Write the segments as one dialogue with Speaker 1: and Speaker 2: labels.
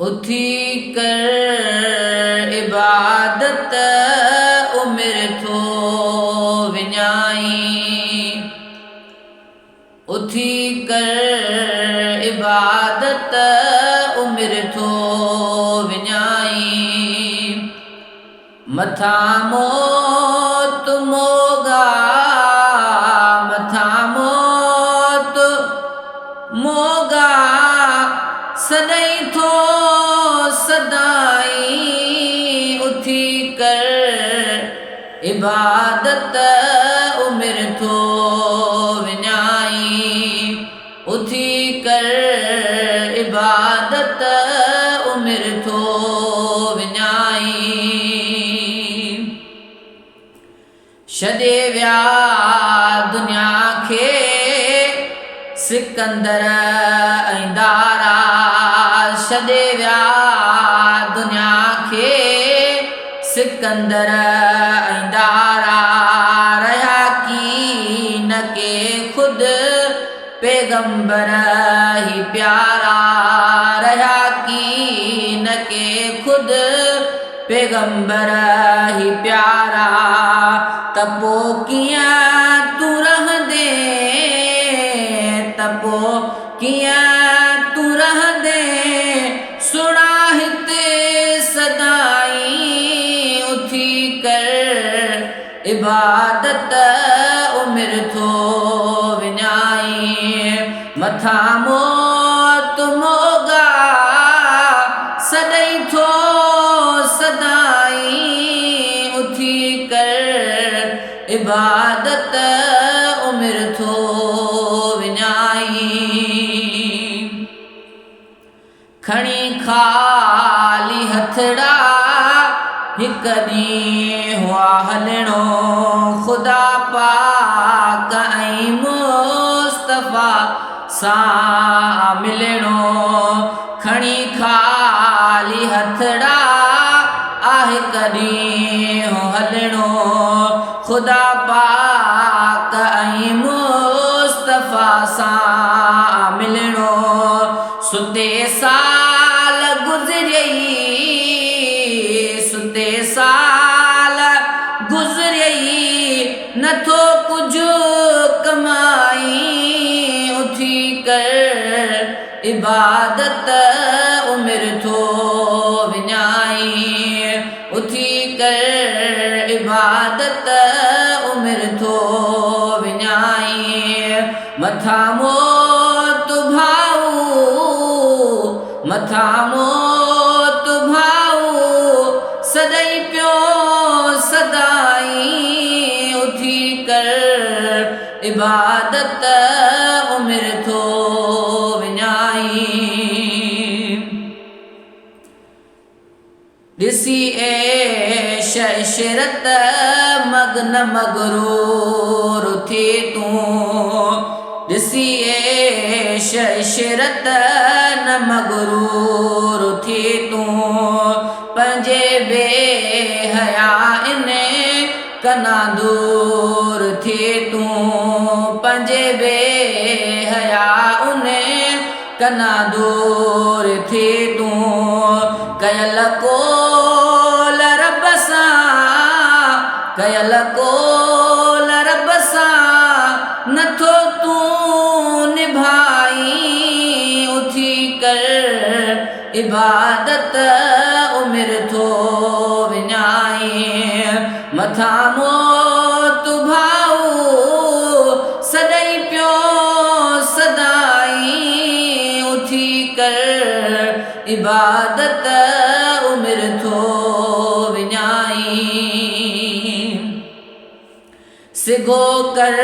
Speaker 1: اٿي ڪر عبادت عمر ٿو وڃائين. اٿي ڪر عبادت عمر ٿو وڃائين. مٿان موت موڳا مٿان موت موڳا سڏئين ٿو سدائين اٿي ڪر عبادت عمر ٿو وڃائين اٿي ڪر عبادت عمر ٿو وڃائين. ڇڏي ويا دنيا کي سڪندر ۽ دارا ڇڏي ويا دنيا کي سڪندر ۽ دارا رهيا ڪي نه ڪي خود پيغمبر هي پيارا رهيا ڪي نه ڪي خود پيغمبر هي پيارا ته پو ڪيئن تون رهندين ته پو ڪيئن تون رهندين سڻا هتي سدائين اٿي ڪر عبادت عمر ٿو وڃائين مٿان موت موڳا سڏئين ٿو سدائين اٿي ڪر عبادت عمر ٿو وڃائين. کڻي خالي هٿڙا هڪ ڏينهن هئا هلڻو خدا پاڪ ۽ مصطفيٰ سان ملڻو کڻي خالي هٿڙا آ هڪ ڏينهن هلڻو خدا پاڪ ۽ مصطفيٰ سان ملڻو ستي سال گذريئي، ستي سال گذريئي، نٿو ڪجهه ڪمائين، اٿي ڪر عبادت عمر ٿو وڃائين، اٿي ڪر عبادت عمر ٿو وڃائين. مٿان موت ڀائو، مٿان موت ڀائو، سڏئين پيو سدائين، اٿي ڪر عبادت عمر ٿو وڃائين. ڏسي عيش عشرت مگن مغرور ٿي تون ڏسي عيش عشرت نه مغرور ٿي تون پنهنجي بي حيائين ڪنان دور ٿي تون پنهنجي بي حيائن ڪنا دور ٿي تون ڪيل قول رب سان ڪيل قول رب سان نٿو تون نڀائين اٿي ڪر عبادت عمر ٿو وڃائين مٿان موت ڀائو سڏئين پيو سدائين اٿي ڪر عبادت عمر ٿو وڃائين. سگهو ڪر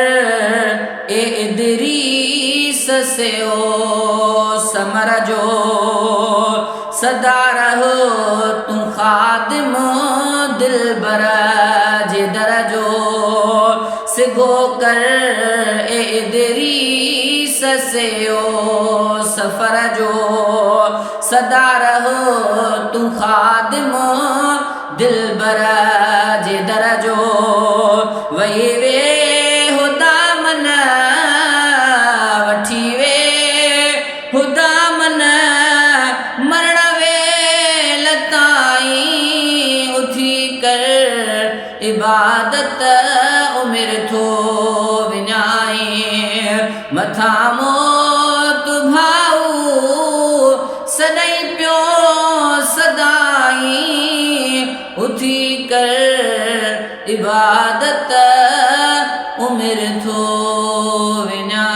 Speaker 1: اي ادريس سيو ثمر جو سدا رهه تون خادم دلبر جي در جو سگهو ڪر اي ادريس سيو سفر جو سدا رهه تون خادم دلبر جي در جو وئي ويهه دامن وٺي ويهه دامن مرڻ ويهه. عبادت عمر ٿو وڃائين. مٿان موت ڀائو سڏئي پيو سدائين، اٿي ڪر عبادت عمر ٿو وڃائين.